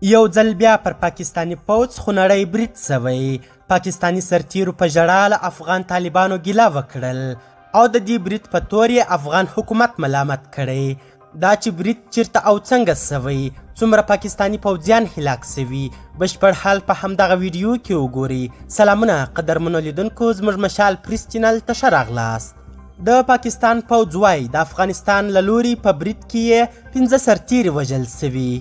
یو ځل بیا پر پاکستاني پوځ خونړی برید شوی. پاکستاني سرتیرو په ژړا له افغان طالبانو ګیله وکړل او د دې برید په تور یې افغان حکومت ملامت کړی. دا چې برید چیرته او څنګه شوی، څومره پاکستاني پوځیان هلاک شوي، بشپړ حال په همدغه ویډیو کې وګورئ. سلامونه قدرمنو لیدونکو، زموږ مشال پریس چینل ته ښه راغلاست. د پاکستان پوځ وایي د افغانستان له لوري په برید کې یې 5 سرتیري وژل شوي.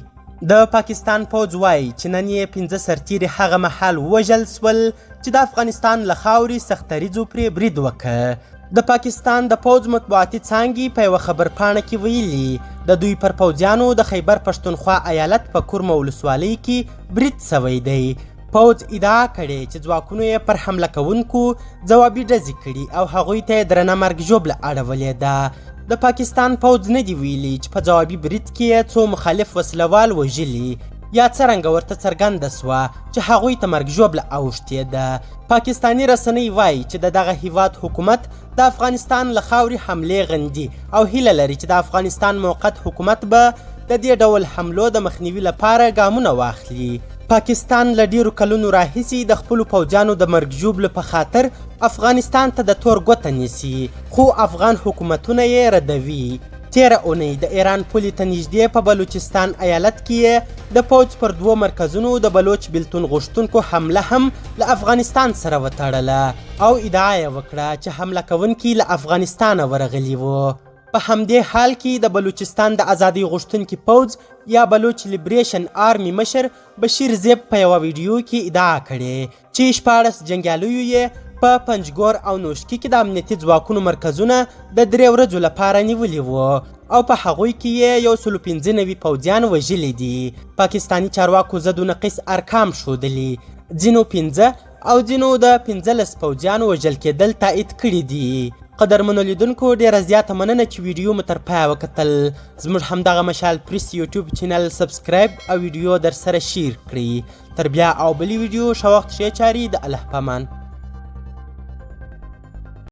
د پاکستان پوځ وایي چې نن یې 5 سرتیري هغه مهال ووژل شول چې د افغانستان له خاورې سختدریځو پرې برید وکړ. د پاکستان د پوځ مطبوعاتي څانګې په یوه خبرپاڼه کې ویلي، د دوی پر پوځیانو د خیبر پښتونخوا ایالت په کورمه ولسوالۍ کې برید شوی دی. پوځ ادعا کړې چې ځواکونو یې پر حمله کوونکو ځوابي ډزې کړي او هغوی ته یې درنه مرګ ژوبله اړولې ده. د پاکستان پوځ نه دي ویلي چې په ځوابي برید کې یې څو مخالف وسلوال وژلي یا څرنګه ورته څرګنده سوه چې هغوی ته مرګ ژوبله اوښتې ده. پاکستاني رسنۍ وایي چې د دغه هیواد حکومت د افغانستان له خاورې حملې غندي او هیله لري چې د افغانستان موقت حکومت به د دې ډول حملو د مخنیوي لپاره ګامونه واخلي. پاکستان له ډیرو کلونو راهیسې د خپلو پوځیانو د مرګ ژوبلو په خاطر افغانستان ته د تور ګوته نیسي، خو افغان حکومتونه یې ردوي. تېره اونۍ د ایران پولې ته نږدې په بلوچستان ایالت کې یې د پوځ پر دوو مرکزونو د بلوچ بیلتون غوښتونکو حمله هم له افغانستان سره وتړله او ادعا یې وکړه چې حمله کوونکي له افغانستانه ورغلي وو. په همدې حال کې د بلوچستان د ازادۍ غوښتونکي پوځ یا بلوچ لیبریشن آرمي مشر بشیر زیب په یوه ویډیو کې ادعا کړې چې 16 جنګیالیو یې په پنجګور او نوشکي کې د امنیتي ځواکونو مرکزونه د 3 ورځو لپاره نیولي وو او په هغوی کې یې 195 پوځیان وژلي دي. پاکستاني چارواکو ضد و نقیص ارقام ښودلي، ځینو 5 او ځینو د 15 پوځیانو وژل کېدل تایید کړي دي. قدرمنو لیدونکو، ډیره زیاته مننه چې ویډیو مو تر پایه وکتل. زموږ همدغه مشال پریس یوټیوب چینل سبسکرایب او ویډیو در سره شیر کړئ. تر بیا او بلې ویډیو، ښه وخت، ښې چارې، د الله پامان.